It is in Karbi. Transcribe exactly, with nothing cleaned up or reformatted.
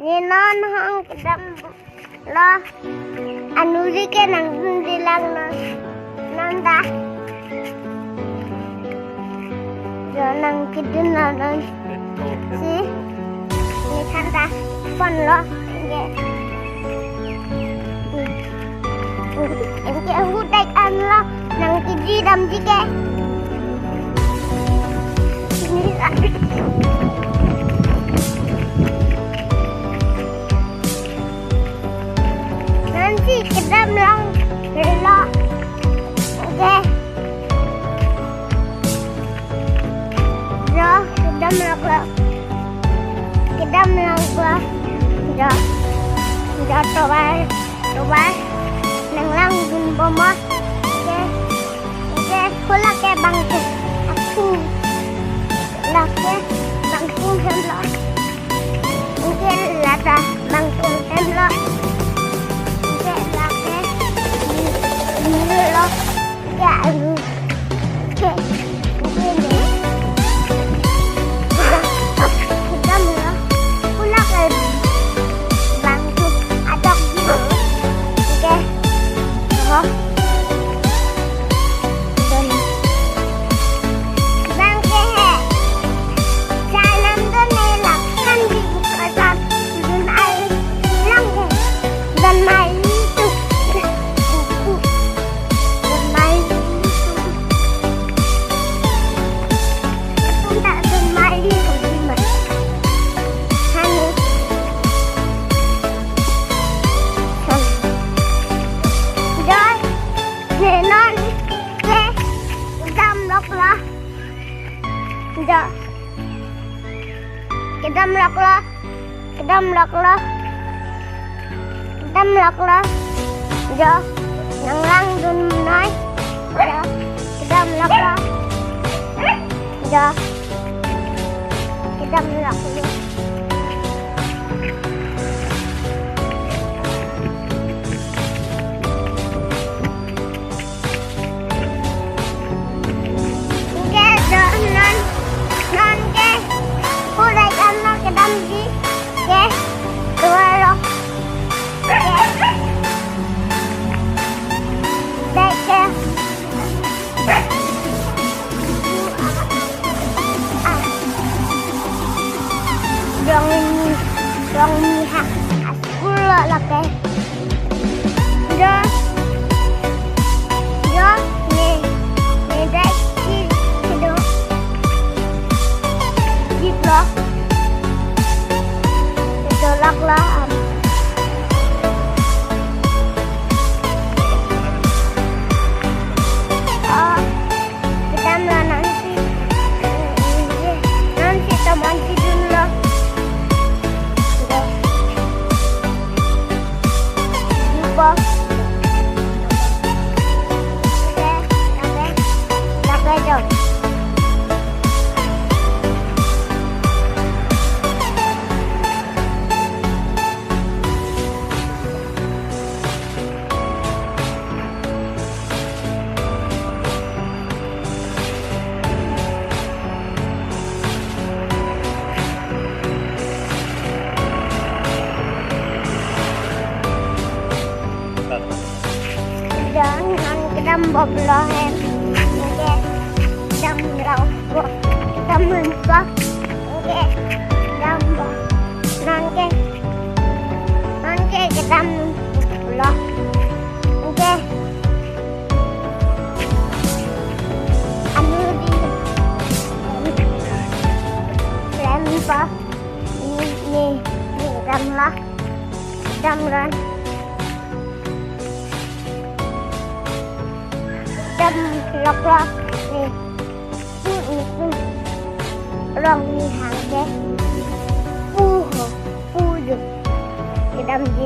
Ne non hong kedam lo. Anuji ke nangdunji lang non. Non ta. Jo nangkedun lo non. Si. Ne than ta. Pon lo. Anke. Anke ahut dai an lo. Nangkeji damji ke. Ini. Nonsi kedam long lo. Oke. Jo, kedam long lo. Kedam long lo. Jo. Jo, tovar, tovar. Nanglangdun bom. Oke. Oke, ko lake bangkethom. Aku. Lake bangkethom lo. Oke, lata bangkethom lo. Oke, lake. Ini lo. Ya, aduh. Oke. Oke, ini. Udah. Udah, mula. Ko lake bangkethom. Adok dulu. Oke. Oh. Dun. Bang ke he. Salam dun ne lakhan di buka sat. Dun ai lang ke. Dun mai tu. Dun mai tu. Dun tak dun mai tu di mai. Hani. Dun. Ne non ke kedam lok lo. Jo. Kedam lok lo. Kedam lok lo. Kedam lok lo. Jo. Nanglangdun noi. Jo. Kedam lok lo. Jo. Kedam lok lo. Oke, jo, non, non ke, ko dai an lo kedamji ke, tovar lo ke, dai ke, ah, jong ni, jong ni ha, askur lo lake. Jo. Jo, ne. Ne dai si, si do. Jeep lo. Dolok lo, am. Oh. Kedam lo nonsi, nonsi tomon si dun lo. Dupo. Oke, oke, oke, jo. Dun, non kedam bom lo he. Oke. Kedam lo. Kedam lo. Oke. Kedam bom. Non ke. Non ke kedam lo. Oke. Anu di. Lem pa. Ni, ni, ni kedam lo. Kedam lo. Kedam lok lo. Ni. Pu, ni, pu. Rong ni hang ke. Pu ho, pu jo. Kedamji